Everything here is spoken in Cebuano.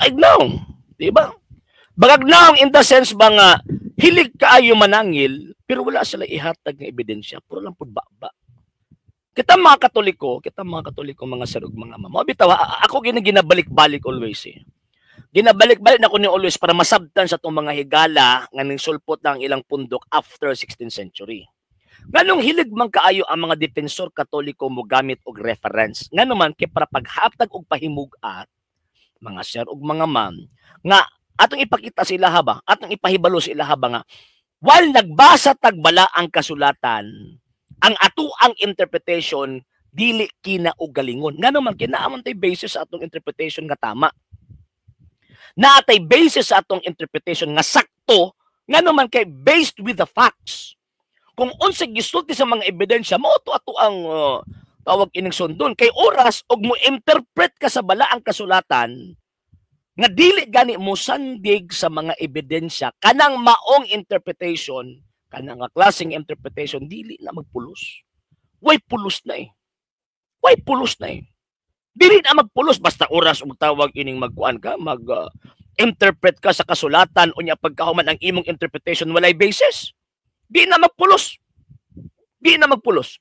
Bakaignaw, di ba? Bagagnaw in the sense ba nga hilig kaayo manangil pero wala sila ihatag nga ebidensya, puro lang pud ba. Kita mga Katoliko, kita mga Katoliko, mga sir ug mga ma'am. Bitaw ako gini ginabalik-balik always eh. Ginabalik-balik na ko ni always para masabtan sa atong mga higala nga ning sulpot na ang ilang pundok after 16th century. Nganong hilig man kaayo ang mga defensor Katoliko mo gamit og reference? Ngano man kay para paghatag og pahimug-at, mga sir ug mga ma'am, nga atong ipakita sa ilaha ba, atong ipahibalo sa ilaha ba nga while nagbasa tag balaang kasulatan, ang ato ang interpretation dili kinaugalingon. Ngano man kay naa man tay basis sa atong interpretation nga tama. Naa tay basis sa atong interpretation nga sakto, ngano man kay based with the facts. Kung unsa gisulti sa mga ebidensya, mao to ato ang tawag ining sundon. Kay oras og mo interpret ka sa balaang kasulatan nga dili gani mo sandig sa mga ebidensya, kanang maong interpretation, kanang nga klaseng interpretation dili na magpulos. Way pulos na eh. Way pulos na eh. Dili na magpulos basta oras og tawag ining magkuan ka, mag interpret ka sa kasulatan unya pagkahuman ang imong interpretation walay basis. Di na magpulos. Di na magpulos.